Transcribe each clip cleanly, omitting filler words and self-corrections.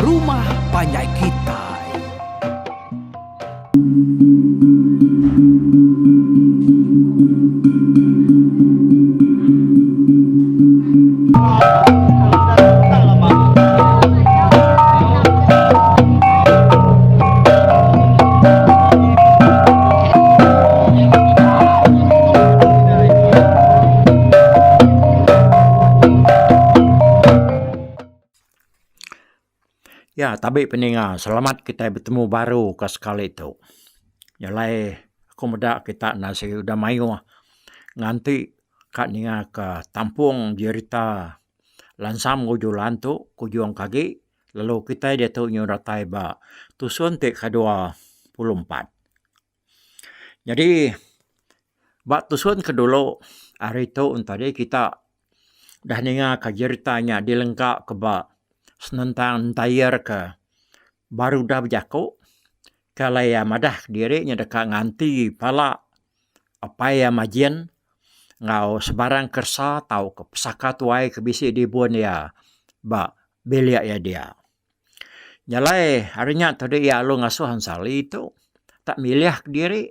rumah panjai kitai. Ya tabi peninga selamat kitai betemu baru ka sekali tu. Nyalai aku meda kita enda sigi udah mayuh nganti ka ninga ka tampung jerita lansam enggau julan tu kujung ke agi lalu kitai diatu nyau datai ba tusun ti ke 24. Nyadi ba tusun ke dulu hari tu tadi kita dah ninga ka jerita nya dilengka ke ba senentang entire ke baru udah bejaku ke alai iya madah kediri nya deka nganti pala apai iya majin enggau sebarang keresa tauka pesaka tuai ke bisi dibun iya ba bilik iya dia. Nya alai ari nya tadi iya lalu ngasuh Ensali tu tak milih kediri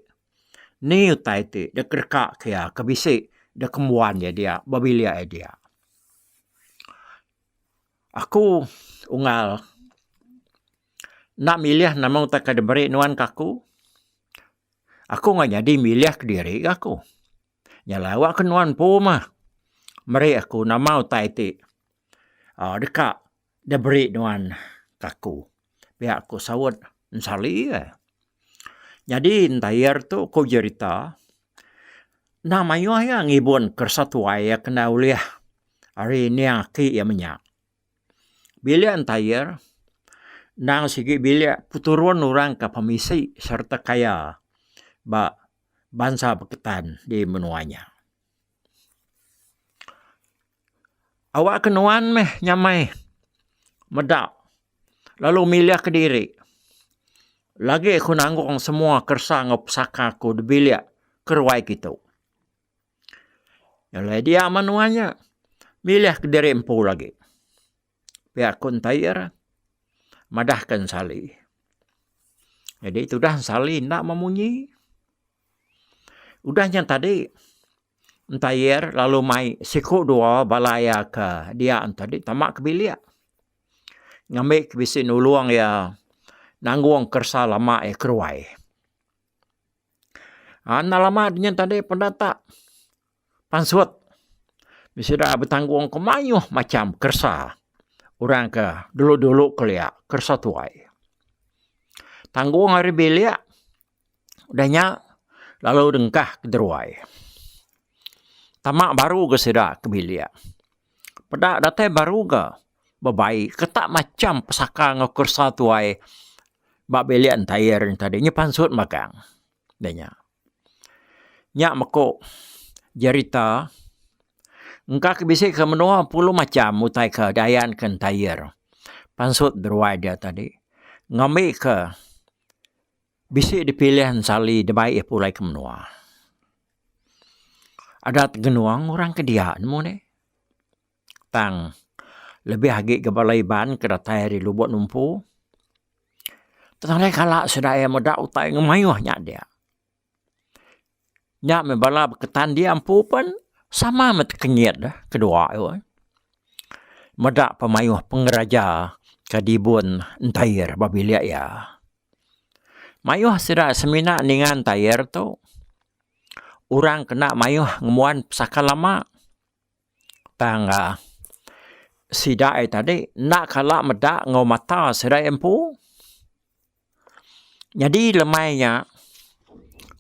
ni utai ti deka ke iya ke bisi dikembuan iya dia ba bilik iya dia. Aku unggal enda milih nama utai ke diberi nuan ke aku. Aku enggau nyadi milih kediri ga aku. Nya alai awak ke nuan empu mah meri aku nama utai ti uhh deka diberi nuan ke aku. Pia ku saut Ensali eh. Nyadi entayar tu ku jerita enda mayuh iya ngibun keresa tuai iya kena ulih ari ning aki iya menya. Bilik entayar endang sigi bilik peturun orang ke pemisi sereta kaya ba bansa Beketan di menua nya. Awak ke nuan meh nyamai meda lalu milih kediri. Lagi ku nanggung semua keresa enggau pesaka ku dibilik ke ruai kitu. Alai dia menua nya milih kediri empu lagi. Pia ku entair madah ke Ensali. Jadi tudah Ensali enda memunyi. Udah nya tadi Entair lalu mai siku dua bala iya ke dia tadi tama ke bilik ngambi ke bisi nulung iya nanggung keresa lama iya keruai. Enda lama nya tadi peda tak pansut bisi da betanggung ke mayuh macham keresa orang ke dulu-dulu kelia keresa tuai. Tanggung ari bilik. Udah nya lalu dengkah ke deruai. Tama baru ga sida ke bilik. Peda datai baru ga bebai ke tak macham pesaka enggau keresa tuai ba bilik entair nya tadi nya pansut magang. Udah nya. Nya meko jerita engka ke bisi ke menua pulu macham utai ke dayan ke entair pansut deruai dia tadi ngambi ke Bisi dipilih ensali dibai iya pulai ke menua. Adat genuang orang ke dia nemu deh. Tang lebih agi ga bala Iban ke datai ari Lubok Numpu tang nadai kala sida iya meda utai ngemayuh nya dia. Nya meh bala beketan dia empu pen sama meh tekenyit deh kedua tu. Meda pemayuh pengeraja ke dibun entair ba bilik iya. Mayuh sida semina ninga entair tu orang kena mayuh ngembuan pesaka lama tang uhh sida iya tadi enda kala meda enggau mata sida iya empu. Nyadi lemai nya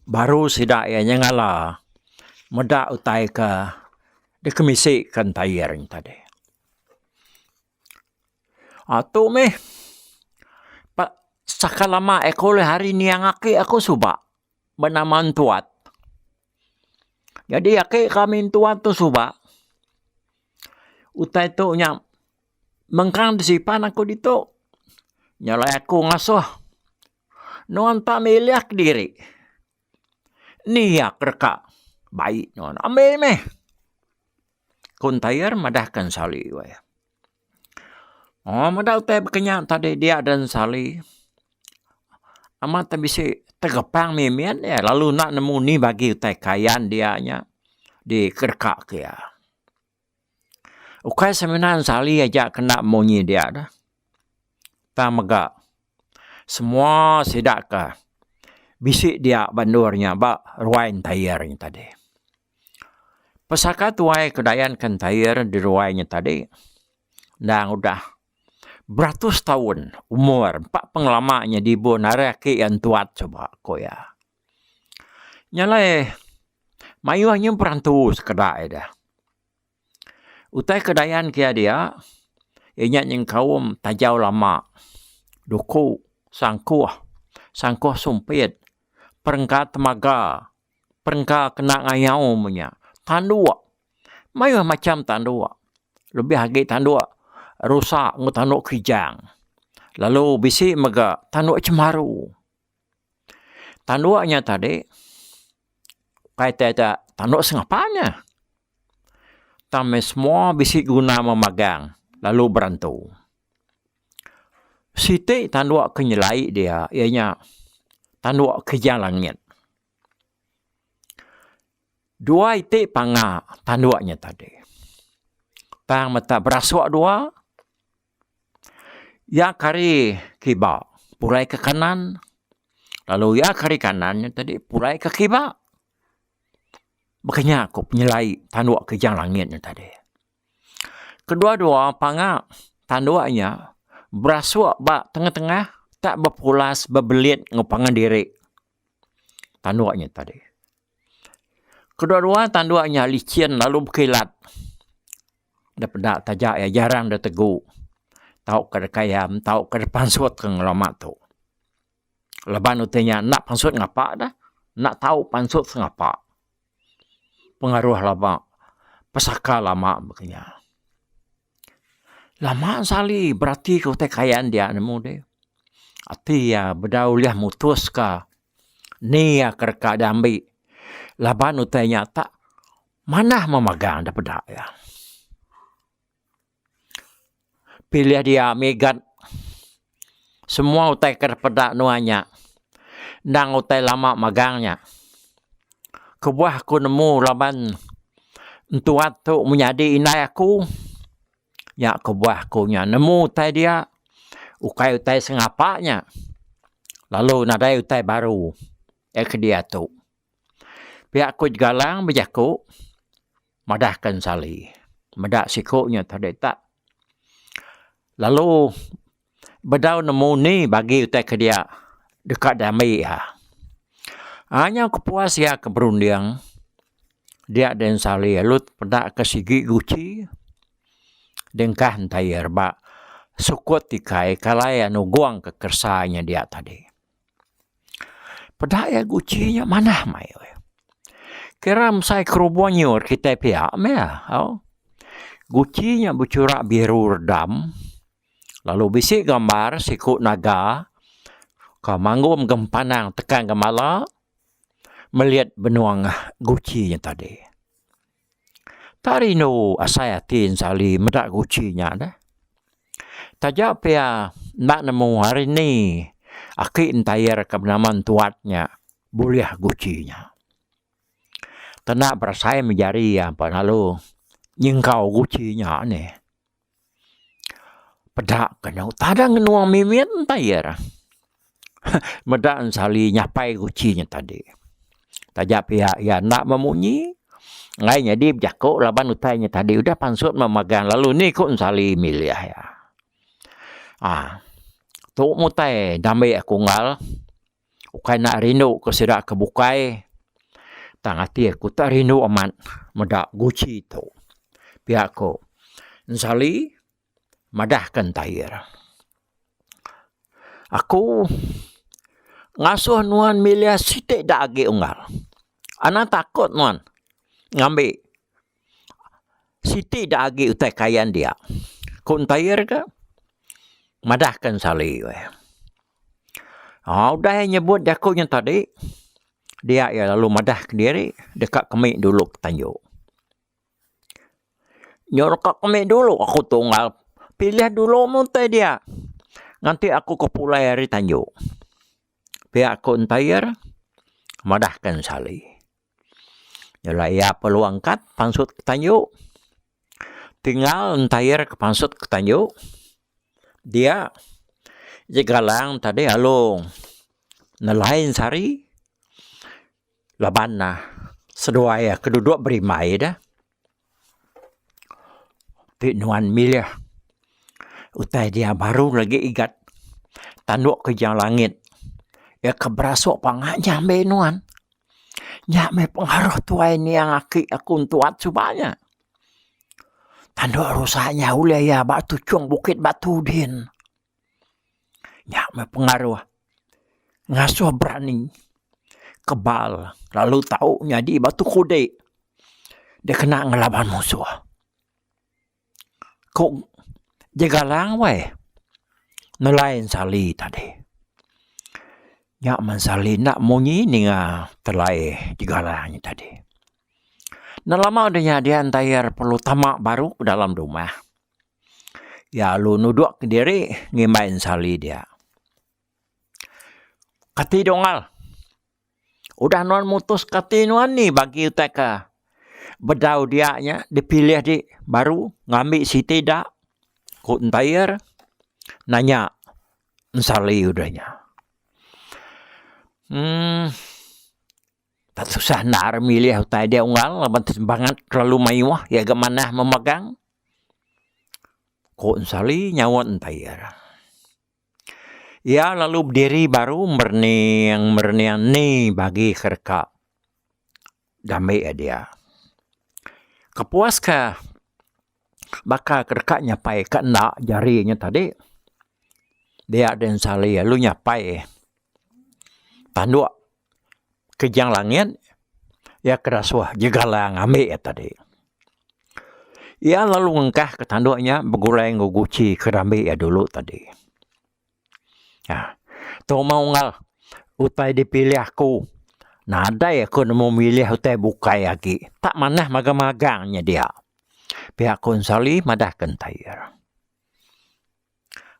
baru sida iya nyengala meda utai ke dikemisi ke entair nya tadi. Aaa tu mih saka lama aku ulih hari niang aki aku suba benama Entuat. Nyadi aki kami Entuat tu suba utai tu nya Mengkang disipan aku ditu. Nya alai aku ngasuh nuan tak milih kediri. Ni iya ke deka bai nuan ambi meh. Ku Entair madahka Ensali weh. Oh meda utai baka nya tadi dia dan Sali amat te bisi tegepang mimit iya lalu enda nemu ni bagi utai kayan dia nya dikereka ke iya. Ukai semina Sali aja kena munyi dia dah. Tang mega semua sida ka bisi dia ba endur nya ba ruai entayar nya tadi. Pesaka tuai ke dayan ke entayar di ruai nya tadi endang udah beratus taun umur empa pengelama nya dibun ari aki iya entuat suba, ku iya. Nya alai mayuh nya berantu sekeda ida. Utai ke dayan ke iya dia iya nya nyengkaum tajau lama, duku, sangkuh, sangkuh sumpit, perengka temaga, perengka kena ngayau meh nya, tanduk. Mayuh macham tanduk. Lebih agi tanduk rusa enggau tanduk kijang. Lalu bisi mega tanduk chemaru. Tanduk nya tadi ukai tai ta tanduk sengapa nya. Tang meh semua bisi guna memagang lalu berantu. Siti tanduk ke nyelai dia iya nya tanduk kijang langit. Dua iti panga tanduk nya tadi. Tang meta berasuk dua. Iya ke ari kiba pulai ke kanan lalu iya ke ari kanan nya tadi pulai ke kiba. Baka nya ku penyelai tanduk kijang langit nya tadi. Kedua-dua panga tanduk nya berasuk ba tengah-tengah tak bepulas bebelit enggau pangan diri tanduk nya tadi. Kedua-dua tanduk nya licin lalu bekilat. Da peda taja iya jarang da tegu tauka da kayam tauka da pansut ke ngelama tu. Laban utai nya enda pansut ngapa dah enda tau pansut sengapa. Pengaruh lama pesaka lama baka nya. Lama sali berati ke utai kayan dia nemu deh. Ati iya bedau ulih mutus ka ni iya ke reka diambi laban utai nya tak Manah memagang da peda iya. Pilih dia migat semua utai ke peda nuan nya endang utai lama magang nya. Kebuah aku nemu laban entuat tu menyadi indai aku nya kebuah aku nya nemu utai dia ukai utai sengapa nya lalu nadai utai baru ke diatu. Pia ku Galang bejaku madahka Ensali meda siku nya tadi tak lalu bedau nemu ni bagi utai ke dia deka diambi iya. Aaa nyau kepuas iya ke berunding dia deh Ensali lalu peda ke sigi guchi dengkah entair ba sukut tikai kalai iya nugong ke keresa nya dia tadi. Peda iya guchi nya manah mai. Kira mesai kerubung nyiur kitai pia meh au. Guchi nya bechura biru redam lalu bisi gambar siku naga ka manggum gempanang tekan gemala melit benung guchi nya tadi. Tak rindu asai ati ensali meda guchi nya deh. Taja pia enda nemu hari ni aki entair ke benama entuat nya bulih guchi nya. Tenda berasai meh jari iya pa lalu nyengkau guchi nya nih. Peda ke nyau tadang ngenung mimit entair. Meda ensali nyapai guchi nya tadi. Taja pia iya enda memunyi enggai nyadi bejaku laban utai nya tadi udah pansut memagang lalu ni ku ensali milih iya. Aaa tu mutai dambi aku unggal ukai enda rindu ke sida ke bukai tang ati aku tak rindu amat meda guchi tu. Pia ku ensali madahka entair. Aku ngasuh nuan milih siti da agi unggal. Anang takut nuan ngambi siti da agi utai kayan dia. Ku entair ka madahka ensali. Aaa udah iya nyebut jaku nya tadi dia iya lalu madah kediri deka kemi dulu ke tanju. Nyuruh ka kemi dulu aku tu unggal. Pilih dulu meh utai dia nganti aku ke pulai ari tanju. Pia ku Entayar madah ke Ensali. Nyelai iya perlu angkat pansut ke tanju. Tinggal Entayar ke pansut ke tanju dia Jegalang tadi lalu nelai Ensari laban ne seduai ke duduk berimbai deh. Ti nuan milih utai dia baru lagi igat tanduk ke langit iya ke berasuk panga nya ambi nuan. Nya meh pengaruh tuai niang aki aku entuat suba nya. Tanduk rusa nya ulih iya ba tuchung bukit batu din. Nya meh pengaruh ngasuh berani kebal lalu tau nyadi batu kudik dikena ngelaban musuh. Ku Jegalang weh nelain Sali tadi. Nya men Sali enda munyi ninga telai Jegalang nya tadi. Enda lama udah nya dia entayar perlu tama baru ke dalam rumah. Iya lalu nudok kediri ngimbai Sali dia. Kati donggal. Udah nuan mutus kati nuan ni bagi utai ke bedau dia nya dipilih di baru ngambi siti da ku Entayar nanya Ensali udah nya. Uhh tak susah endar milih utai dia unggal laban ti bangat kelalu mayuh iya ga manah memegang ku Ensali nyaut Entayar. Iya lalu bediri baru merening merening ni bagi ke deka diambi iya dia. Kepuas ka baka ke deka nyapai ka enda jari nya tadi dia din sali lalu nyapai tanduk Kijang Langit iya ke dasuh Jegalang ambi iya tadi. Iya lalu ngengkah ke tanduk nya begulai enggau guchi ke diambi iya dulu tadi. Haa tu meh unggal utai dipilih aku nadai aku nemu milih utai bukai agi tak manah magang-magang nya dia. Pia ku Ensali madah ke Entair.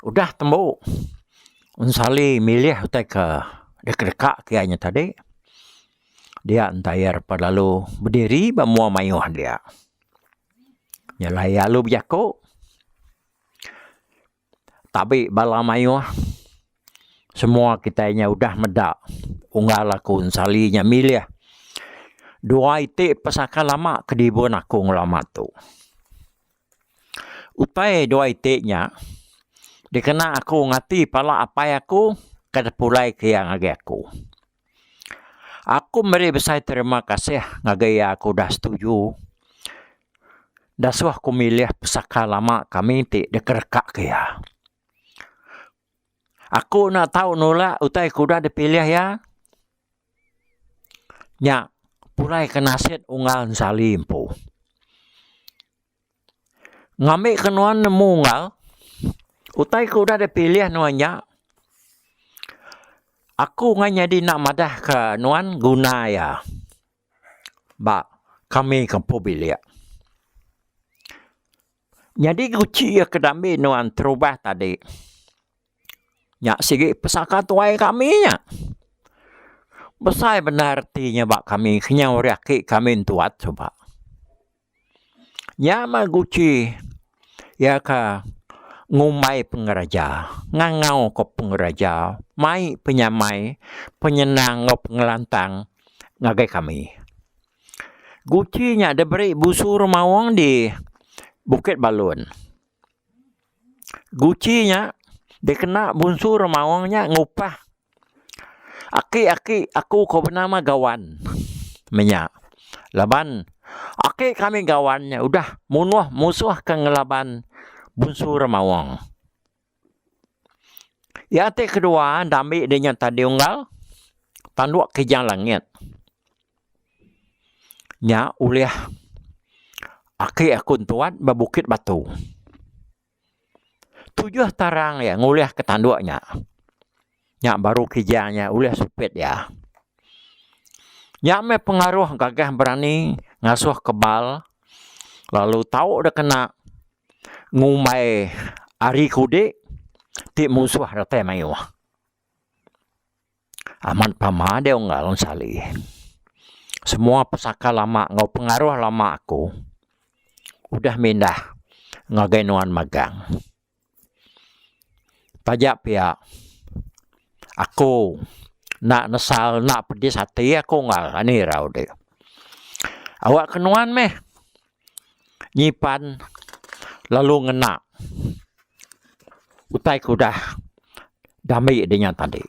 Udah tembu Ensali milih utai ke deka-deka ke iya nya tadi dia Entair pa lalu bediri ba mua mayuh dia. Nya alai iya lalu bejaku tabi bala mayuh semua kitai nya udah meda unggal aku Ensali nya milih dua iti pesaka lama ke dibun aku ngelama tu. Utai dua iti nya dikena aku ngati pala apai aku ke dipulai ke iya ngagai aku. Aku meri besai terima kasih ngagai iya ke udah setuju dasuh ku milih pesaka lama kami ti dikereka ke iya. Aku enda tau nulak utai ke udah dipilih iya. Nya pulai ke nasit unggal ensali empu. Ngambi ke nuan nemu unggal utai ke udah dipilih nuan nya aku ngai nyadi enda madah ke nuan guna iya ba kami ke empu bilik. Nyadi guchi iya ke diambi nuan terubah tadi nya sigi pesaka tuai kami nya. Besai bendar reti nya ba kami kenyau ari aki kami entuat suba. Nya mah guchi iya ka ngumbai pengeraja, ngangau ka pengeraja mai penyamai, penyenang enggau pengelantang ngagai kami. Guchi nya diberi busu remaung di Bukit Balun. Guchi nya dikena bunsu remaung nya ngupah Aki-aki aku ke benama Gawan menya laban aki kami Gawan nya udah munuh musuh ke ngelaban Bunsu Remaung. Iya ti kedua dambi de nya tadi unggal tanduk Kijang Langit. Nya ulih aki aku entuat ba Bukit Batu. Tujuh tarang iya ngulih ke tanduk nya. Nya baru kijang nya ulih supit iya. Nya meh pengaruh gagah berani ngasuh kebal lalu tau dek kena ngumbai. Ari kudi ti musuh datai mayuh. Amat pama deh unggal Sali. Semua pesaka lama enggau pengaruh lama aku udah mindah ngagai nuan magang. Taja pia aku enda nesal enda pedis ati aku unggal ani irau deh. Awak ke nuan meh nyipan lalu ngena utai ke udah diambi de nya tadi.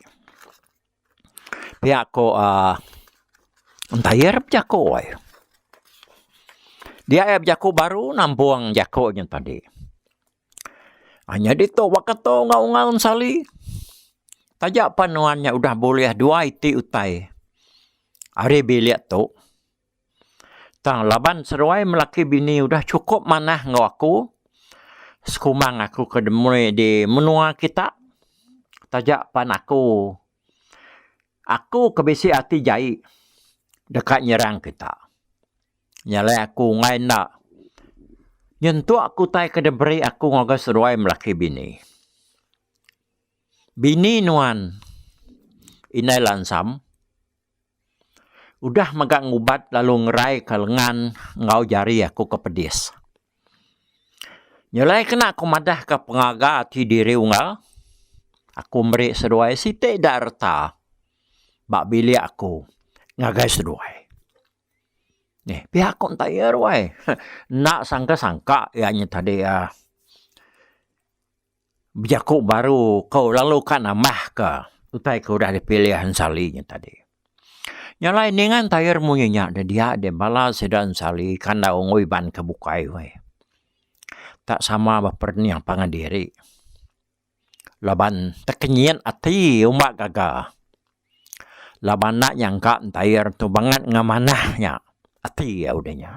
Pia ko uhh entayar bejako ai. Dia iya bejako baru nampung jako nya tadi. Aaa nyadi tu baka tu enggau unggal ensali. Taja pan nuan nya udah bulih dua iti utai ari bilik tu tang laban seduai melaki bini udah chukup manah enggau aku sekumbang aku ke demui di menua kita taja pan aku aku ke bisi ati jai deka nyerang kita. Nya alai aku enggai enda nyentuk ke utai ke diberi aku ngagai seduai melaki bini. Bini nuan indai lansam udah mega ngubat lalu ngeraika lengan enggau jari aku ke pedis. Nya alai kena aku madahka pengaga ati diri unggal aku meri seduai siti da reta ba bilik aku ngagai seduai. Neh pia ku enta iya ruai. Enda sangka-sangka iya nya tadi uhh bejaku baru ko lalu ka nambah ka utai ke udah dipilih Ensali nya tadi. Nya alai ninga tayar munyi nya da dia deh bala sida Ensali kandau enggau Iban ke bukai weh. Tak sama beperening pangan diri. Laban tekenyit ati umba gaga. Laban enda nyangka entair tu bangat ngemanah nya ati iya udah nya.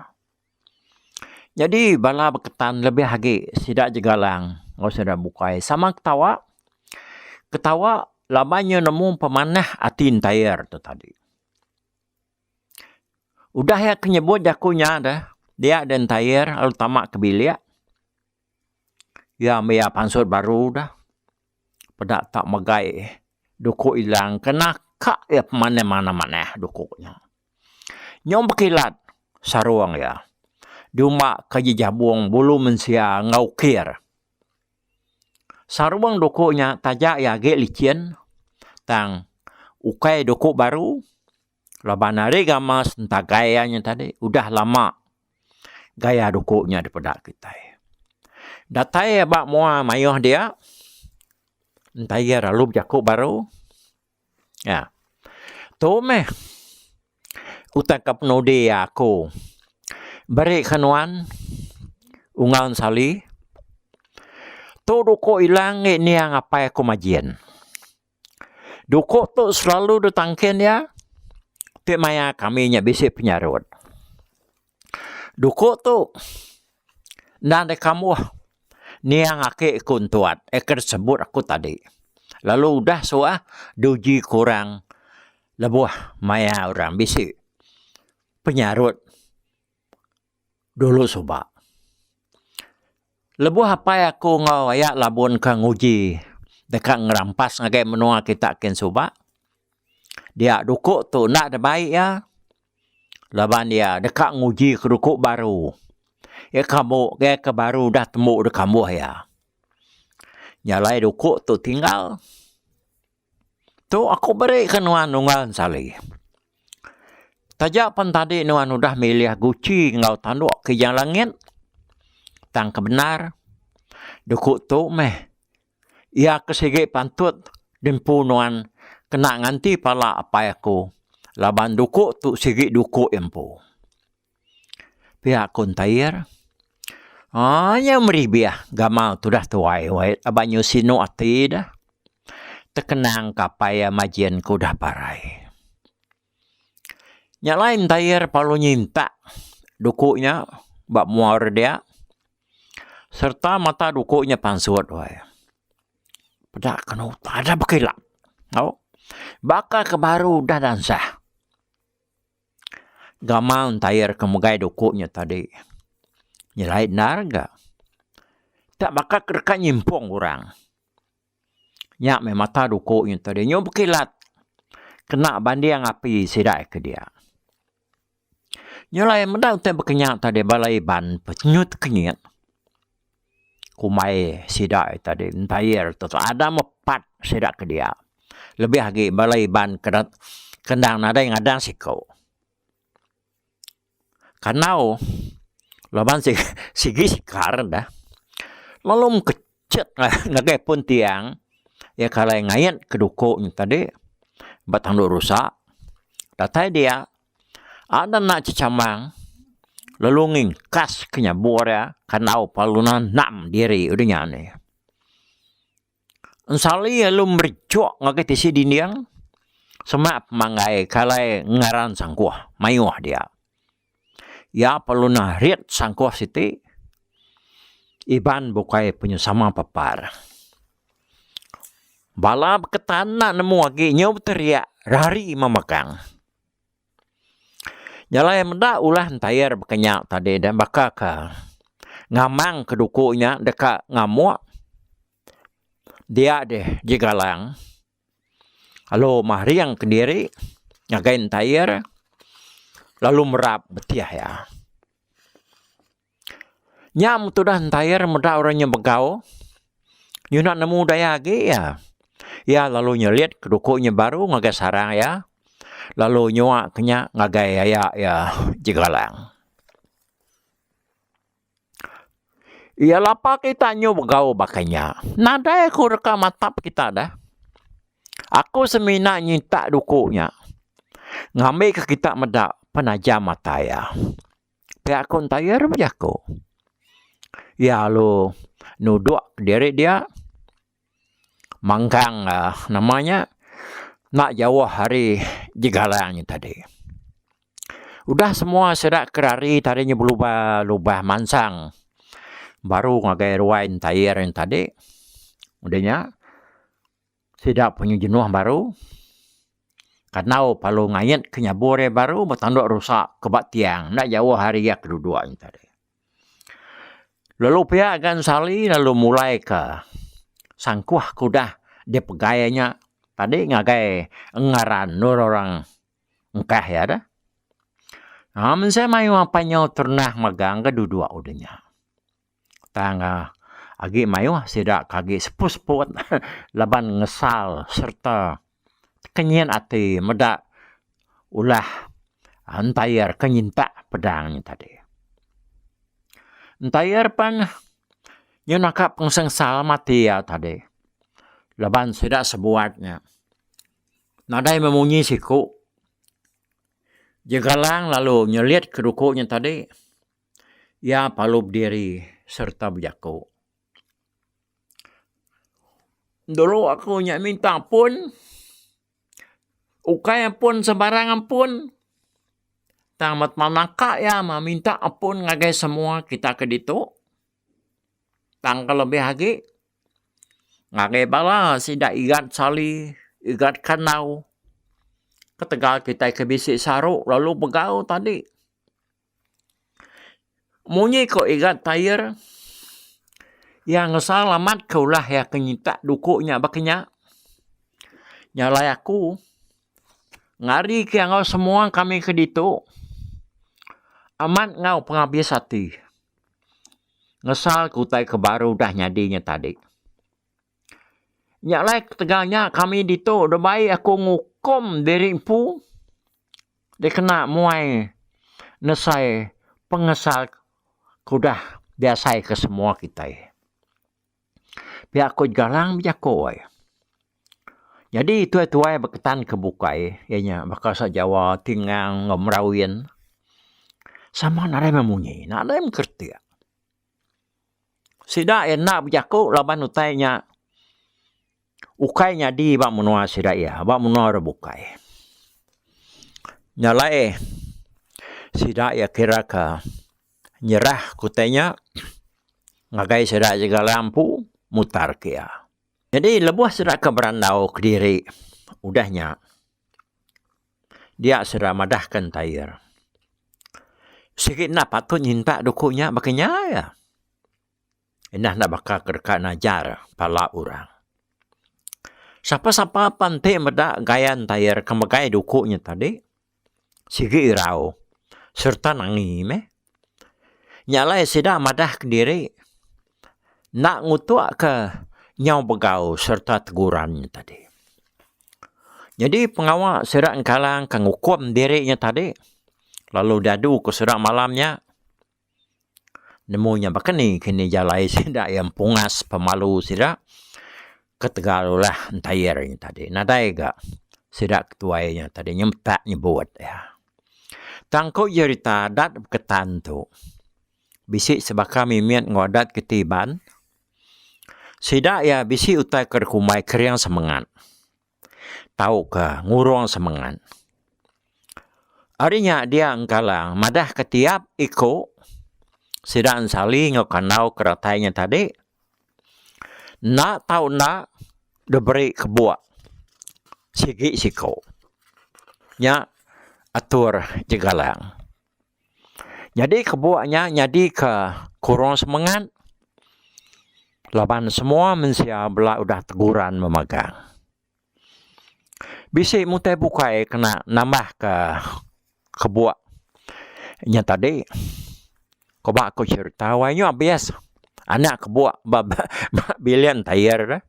Nyadi bala beketan lebih agi sida jegalang enggau sida bukai sama ketawa. Ketawa laban iya nemu pemanah ati entair tu tadi. Udah iya ke nyebut jaku nya deh dia deh entair lalu tama ke bilik. Iya meh iya pansut baru dah. Peda tak megai duku ilang ke naka iya pemanah manah manah duku nya. Nyau bekilat sarung iya diumba ke jejabung bulu mensia enggau ukir. Sarung duku nya taja iya agi licin tang ukai duku baru laban ari gamal sentagai iya nya tadi udah lama. Gaya duku nya dipeda kitai. Datai ba mua mayuh dia, entai iya lalu bejaku baru. Nya. Tu meh utai ke penudi aku beri ke nuan unggal ensali. Tu duku ilang ngi niang apai aku Majin. Duku tu selalu ditangkin iya ti maya kami nya bisi penyarut. Duku tu endang dikambuh niang aki ku entuat eh ke disebut aku tadi. Lalu udah suah diuji ku orang lebuh maya orang bisi penyarut. Dulu suba. Lebuh apai aku enggau aya labun ke nguji deka ngerampas ngagai menua kita kin suba, dia duku tu enda dibai iya laban iya deka nguji ke duku baru. Iya ke ambu iya ke baru udah tembu dikambuh iya. Nya alai duku tu tinggal. Tu aku beri ke nuan unggal ensali. Taja pen tadi nuan udah milih guchi enggau tanduk kijang langit tang ke bendar duku tu meh iya ke sigi pantut dempu nuan kena nganti pala apai aku laban duku tu sigi duku iya empu. Pia ku Entair. Aaa nya meribih gamal tudah tuai wai aba nyu sinu ati deh. Tekenang ka apai iya Majin ke udah parai. Nya alai Entair perlu nyintak duku nya ba mua re dia sereta mata duku nya pansut wai. Peda kenu tada bekilap tau. Baka ke baru udah dansah. Gamal entair ke megai duku nya tadi nyelai endar ga. Tak baka ke deka nyimpung orang. Nya meh mata duku nya tadi nyu bekilat kena banding api sida ke dia. Nyelai meda utai baka nya tadi bala Iban nyu tekenyit. Kumbai sida tadi entayar tu ada mepat sida ke dia. Lebih agi bala Iban ke endang nadai ngadang siku. Kanau laban sigi sikar dah lalu mekechet ngagai pun tiang iya ke alai ngait ke duku nya tadi ba tandu rusa datai dia adan enda chechamang lalu ngingkas ke nyabur iya kanau lalu nanam diri udah nya nih. Ensali lalu merijuk ngagai tisi dinding semak pemanggai ke alai ngaran sangkuh mayuh dia. Iya perlu narit sangkuh siti Iban bukai penyesama pepar. Bala beketan enda nemu agi nyau beteriak rari memekang. Nya alai meda ulah entayar baka nya tadi deh baka ke ngamang ke duku nya deka ngamuk dia deh jegalang lalu maring kediri ngagai entayar lalu merap betih iya. Nya meh tudah entayar meda orang nya begau nyuna nemu daya agi iya. Iya lalu nyelit ke duku nya baru ngagai sarang iya lalu nyua ke nya ngagai aya iya Jegalang. Iya lapa kita nyu begau baka nya. Nadai aku deka matap kita dah. Aku semina nyintak duku nya ngambika kita meda penajam mata iya. Pia ku entayar bejaku. Iya lalu nudok diri dia mangkang uhh nama nya enda jauh ari jegalang nya tadi. Udah semua sida ke rari tadi nya belubah lubah mansang baru ngagai ruai entayar nya tadi. Udah nya Sida punya jenuh baru kanau palu ngait ke nyabur iya baru betanduk rusa ke ba tiang enda jauh ari iya ke duduk nya tadi. Lalu pia ga Ensali lalu mulai ke sangkuh ke udah dipegai nya tadi ngagai ngaran endur orang engkah iya deh. Aaa mensia mayuh apai nyau terenah magang ga duduk udah nya. Tang agi mayuh sida ke agi seput-seput laban ngesal sereta tekenyit ati meda ulah entayar ke nyintak pedang nya tadi. Entayar pan nyau naka pengesengsal mati iya tadi laban sida sebuat nya nadai memunyi siku jegalang lalu nyelit ke duku nya tadi. Iya parlu bediri sereta bejaku. Dulu aku nya minta ampun, ukai ampun sebarang ampun tang naka iya mah minta ampun ngagai semua kita ke ditu. Tang ke lebih agi ngagai bala sida Igat Sali, Igat Kandau ketegal kitai ke bisi saru lalu begau tadi. Munyi ko Igat Tair, iya ngesal amat ke ulah iya ke nyintak duku nya baka nya. Nya alai aku ngari ke enggau semua kami ke ditu amat enggau pengabis ati ngesal ke utai ke baru udah nyadi nya tadi. Nya alai ketegal nya kami ditu deka aku ngukum diri empu. Dikena muai nesai pengesal ke udah diasaika semua kitai. Pia ku Galang bejaku ai. Nyadi tuai-tuai beketan ke bukai iya nya baka Sa Jawa, Tingang enggau Merawin sama nadai memunyi nadai mekeretik. Sida iya enda bejaku laban utai nya ukai nyadi ba menua sida iya, ba menua orang bukai. Nya alai sida iya kira ka nyerah ke utai nya ngagai sida segala empu mutar ke iya. Nyadi lebuh sida ke berandau kediri udah nya dia sida madah ke entair. Sigi enda patut nyintak duku nya baka nya iya. Indah enda baka ke deka najar pala orang. Sapa-sapa pan enti meda gaya entayar ke megai duku nya tadi sigi irau sereta nangi meh. Nya alai sida madah kediri enda ngutuk ke nyau begau sereta teguran nya tadi. Nyadi pengawa sida engkalang ke ngukum diri nya tadi lalu diadu ke sida malam nya. Nemu nya baka ni kini jalai sida iya empungas pemalu sida ketegal ulah entayar nya tadi. Nadai ga sida ketuai nya tadi nyemetak nyebut iya. Tang ku jerita adat beketan tu bisi sebaka mimit enggau adat kiti Iban. Sida iya bisi utai ke dikumbai kering semengat. Tauka ngurung semengat. Ari nya dia Engkalang madahka tiap iku sida ensali enggau kandau ke datai nya tadi enda tau enda diberi kebuk sigi siku. Nya atur Jegalang. Nyadi kebuk nya nyadika kurung semengat laban semua mensia bela udah teguran memagang. Bisi mutai bukai kena nambahka kebuk nya tadi ko ba ku cherita wai nyu abis anak kebuk ba bilik entayar deh.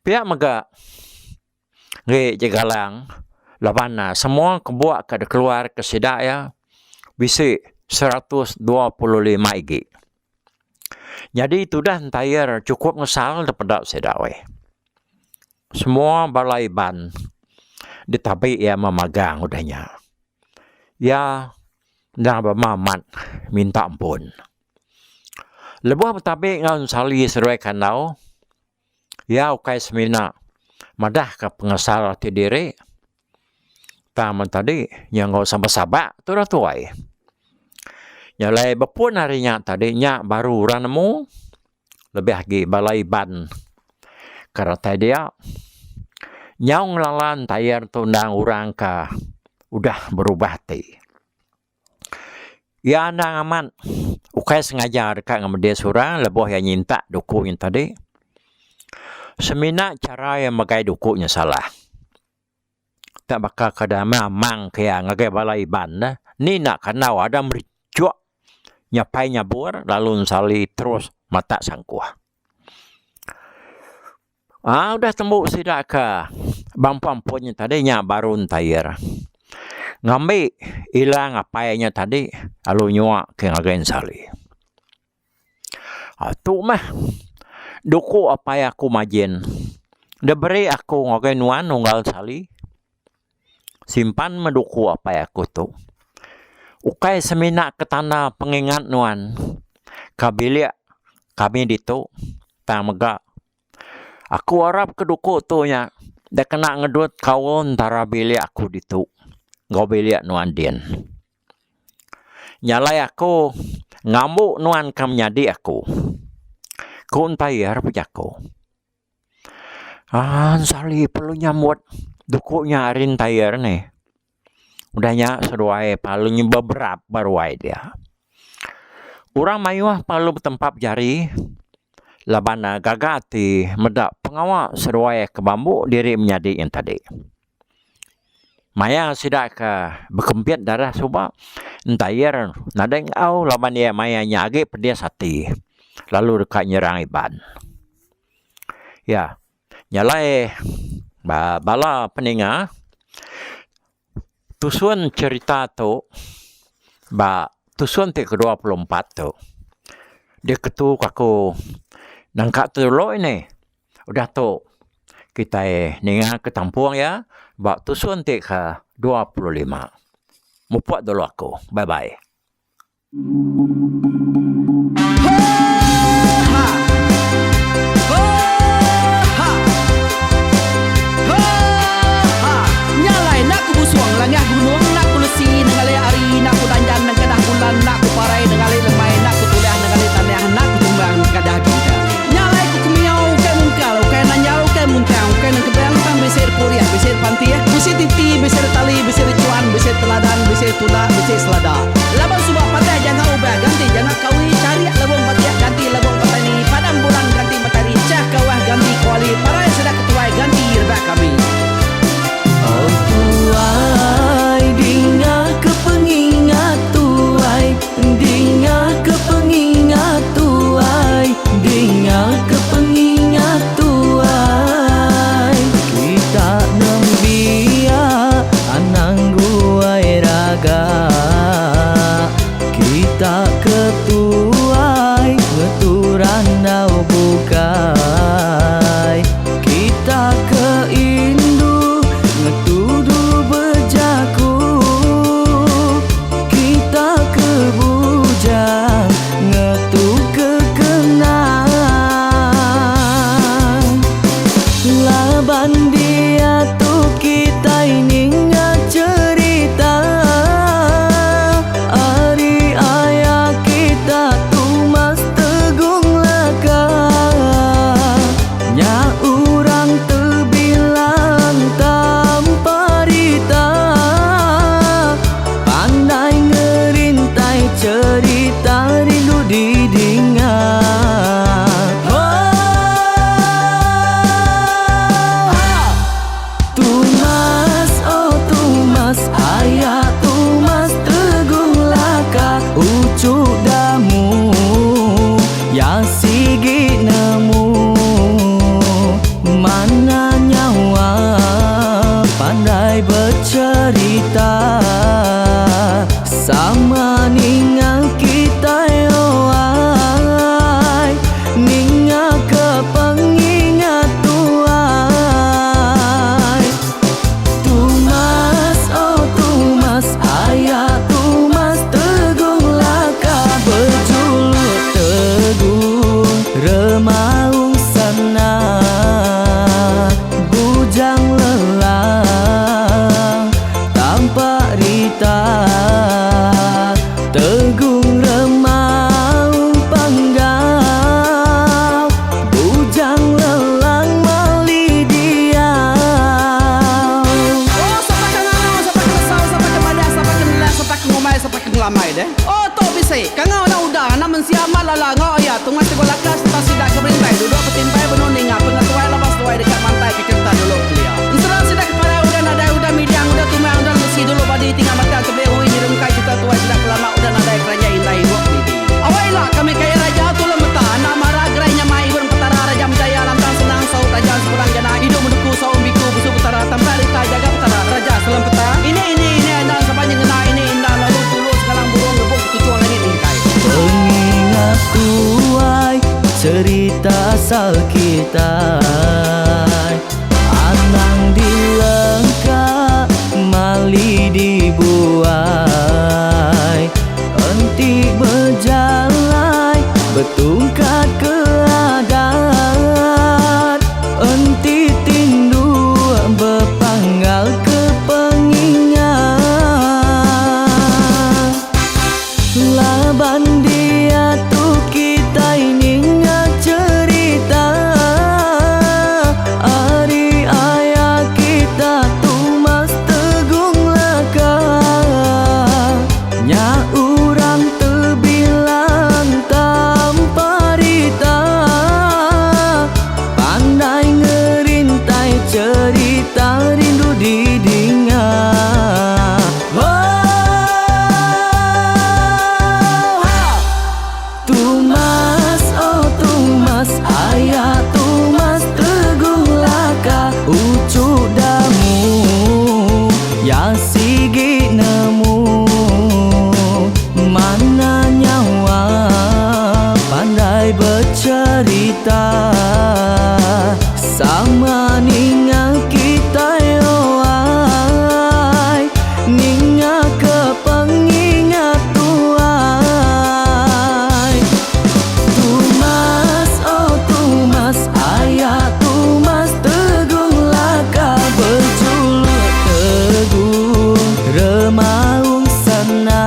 Pia mega. Ngi Jegalang laban ne semua kebuak ke dikeluar ke sida iya bisi 125 igi. Nyadi tudah entire chukup ngesal da peda sida weh. Semua bala Iban ditabi iya memagang udah nya. Iya endang bema amat minta ampun. Lebuh betabi enggau Sali seduai Kandau. Iya ukai semina madahka pengesal ati diri tang men tadi iya enggau sabak-sabak tu dah tuai. Nya alai bepun ari nya tadi nya baru orang nemu lebih agi bala Iban ke datai dia nyau ngelala entayar tu endang orang ke udah berubah ati. Iya endang amat ukai sengaja deka ngemedis orang lebuh iya nyintak duku nya tadi. Semina chara iya megai duku nya salah. Tak baka ke dama amang ke iya ngagai bala Iban ne, ni enda kandau ada merichuk nyapai nyabur lalu ensali terus matak sangkuh. Aa udah tembu sida ke bampu ampun nya tadi nya baru entair. Ngambi ilang apai nya tadi lalu nyua ke ngagai ensali. Aa tu meh duku apai aku majin diberi aku ngagai nuan unggal ensali. Simpan meh duku apai aku tu. Ukai semina ke tanda pengingat nuan ka bilik kami ditu tang mega aku arap ke duku tu nya deh kena ngedut kaul entara bilik aku ditu enggau bilik nuan din. Nya alai aku ngambu nuan ke menyadi aku. Ku Entayar bejaku. Aaa sali perlu nyambut duku nya ari entire nih. Udah nya seduai paling beberap ba ruai dia. Orang mayuh perlu betempap jari laban ne gaga ati meda pengawa seduai ke bambu diri menyadi yen tadi. Maya sida ke bekempit darah suba entire nadai enggau laban iya maya nya agi pedis ati lalu deka nyerang Iban. Iya. Nya alai ba bala peninga tusun cherita tu ba tusun ti ke 24 tu diketu ka aku nangka tu dulu ini. Udah tu kitai ninga ke tampung iya ba tusun ti ke 25. Mupuk dulu aku. Bye bye. Nya alai enda ku busung langah gunung enda ku lesi nengali hari enda ku danjan nengkadah bulan enda ku parai nengali lemai enda ku tulah nengali tanah enda ku tumbang nengkadah bintang. Nya alai ku kemiau ukai mungkal ukai nanjal ukai muntang ukai nengkebang tang bisi repurih bisi repantih bisi titi bisi retali bisi rechuan bisi teladan bisi tunda bisi selada. Laban suba patah janga ubah ganti janga kawi. Cherita asal kitai. Anang dilengka mali dibuai. Enti bejalai betungkat ke adat. Enti tinduk bepanggal ke pengingat. Laban diatu kitai ninga cherita ari aya kita Tumas Tegung Laka. Nya urang tebilang tanpa rita. Pandai ngerintai cherita rindu didinga. Tumas oh Tumas aya Tumas Teguh Laka uchu damu ya sigi nemu mana nyawa pandai becherita sama ninga kitai oai ninga ke pengingat tuai. Tumas oh Tumas aya Tumas Tegung Laka bejuluk Tegung Remaung Sana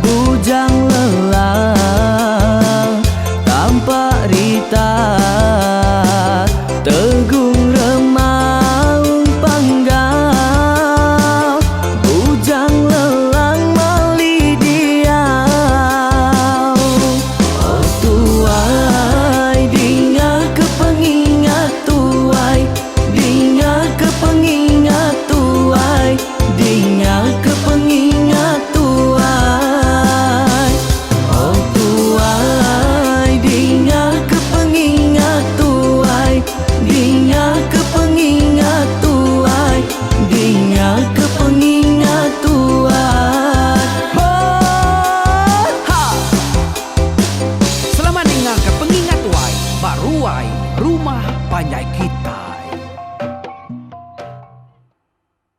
Bujang Lelang Tampak Rita Tegung Remaung Panggau Bujang Lelang Mali Diau. Oh tuai dinga ke pengingat tuai dinga ke pengingat tuai dinga ke pengingat tuai. Oh tuai dinga ke pengingat tuai dinga ke pengingat tuai dinga ke pengingat tuai. Ho ha. Selamat ninga ke pengingat tuai ba ruai rumah panjai kita.